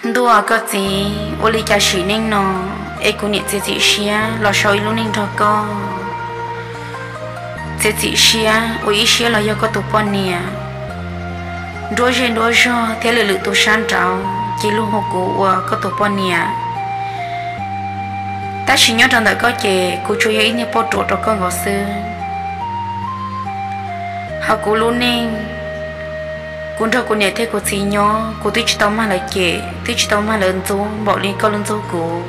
Ntuj, koj txiv, ua li cas sim neej no es kuv niam txiav txim siab los sau ib lub neej nrog koj, txiav txim siab ua ib siab los yog koj tus poj niam, nruab zej nruab zog thiab lwm lwm tus sab nraud cia li hu kuv ua koj tus poj niam. Tab sis nyob rau ntawm koj ces kuv tsuas yog ib niag poj ruam rau koj nkaus xwb. Hauv kuv lub neej, kuv nrog kuv niam thiab kuv txiv nyob, kuv twb tsis tau mag lawv cem, twb tsis tau mag lawv ntxub npaum li koj lub ntxub kuv.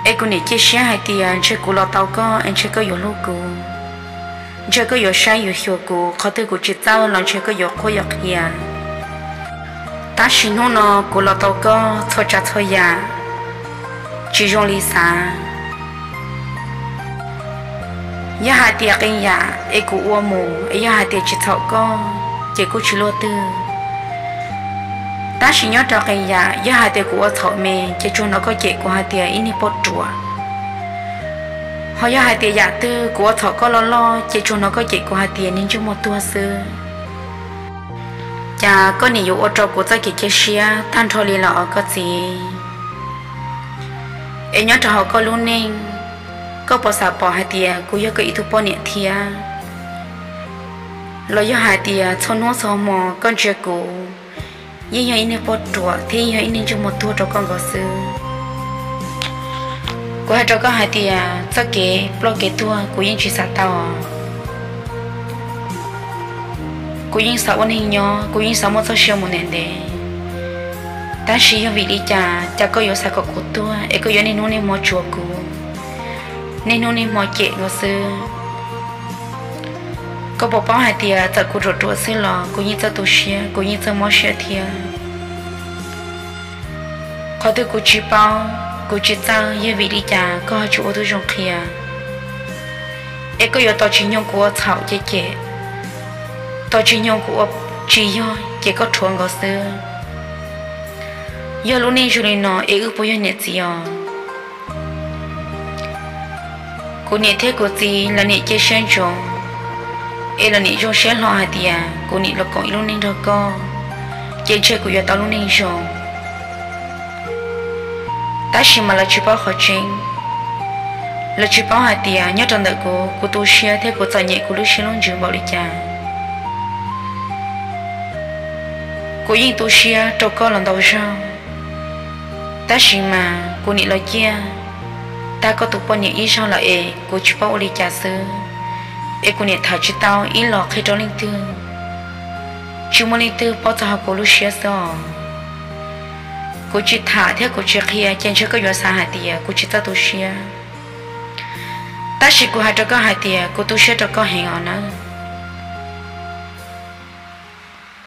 Es kuv niam cia siab hais tias ntshe kuv los tau koj es ntshe koj yuav hlub kuv, ntshe koj yuav saib yuav xyuas kuv, qhov twg kuv tsis txawj los ntshe koj yuav qhuab yuav qhia. Tab sis hnub no kuv los tau koj, txhua tsav txhua yam tsis zoo li xav. Yog hais tias qee yam es kuv ua mus es yog hais tias tsis txhaum koj ces kuj tsis luaj twg. Tab sis nyob rau qee yam yog hais tias kuv ua txhaum me ces tsuas hnov koj cem kuv hais tias ib niag poj ruam. Ho yog hais tias yam twg kuv ua txhaum koj loj loj ces tsuas hnov koj cem kuv hais tias niag ntsej muag tuag xwb. Cas koj niam yuav ua rau kuv txoj kev cia siab tag nrho li los os koj txiv? Es nyob rau hauv koj lub neej, koj puas xav pom hais tias kuv yog koj ib tug poj niam thiab? Los yog hais tias txhua hnub txhua hmo koj ntsia kuv yeej yog ib niag poj ruam thiab yeej yog ib niag ntsej muag tuag rau koj nkaus xwb. Kuv hais rau koj hais tias txoj kev ploj kev tuag kuv yeej tsis xav tau. Kuv yeej xav ua neeg nyob, kuv yeej xav muaj txoj sia mus ntev ntev. Tab sis yog vim li cas, cas koj yuav xav kom kuv tuag es koj yuav niaj hnub niaj hmo tsuas kuv, niaj hnub niaj hmo cem nkaus xwb? Koj puas paub hais tias txawm kuv ruam ruam xwb los kuv yeej txawj tu siab, kuv yeej txawj mob siab thiab. Qhov twg kuv tsis paub, kuv tsis txawj, yog vim li cas koj ho tsis ua tib zoo qhia? Es koj yuav tos tsis nyoog kuv ua txhaum ces cem, tos tsis nyoog kuv ua tsis yog ces koj rhuav nkaus xwb. Yog lub neej zoo li no es wb puas yog niam txiv os? Kuv niam thiab kuv txiv lawv niam cia siab ntsoov, es lawv niam zoo siab hlo hais tias kuv niam los koom ib lub neej nrog koj, ces ntshe kuv yuav tau lub neej zoo. Tab sis mas lawv tsis paub qhov tseeb. Lawv tsis paub hais tias nyob rau ntawm kuv, kuv tu siab thiab kuv txom nyem kuv lub siab lub ntsws npaum li cas. Kuv yeej tu siab rau koj los ntau zaug, tab sis mas kuv niam los ciaj tag koj tus poj niam ib zaug lawm es kuv tsis paub ua li cas xwb. Es kuv niam tham tsis tau ib los qhia rau leej twg, tsis muaj leej twg paub txog hauv kuv lub siab xwb os. Kuv tsis tham thiab kuv tsis qhia ces ntshe koj yuav xav hais tias kuv tsis txawj tu siab. Tab sis kuv hais rau koj hais tias kuv tu siab rau koj heev os na.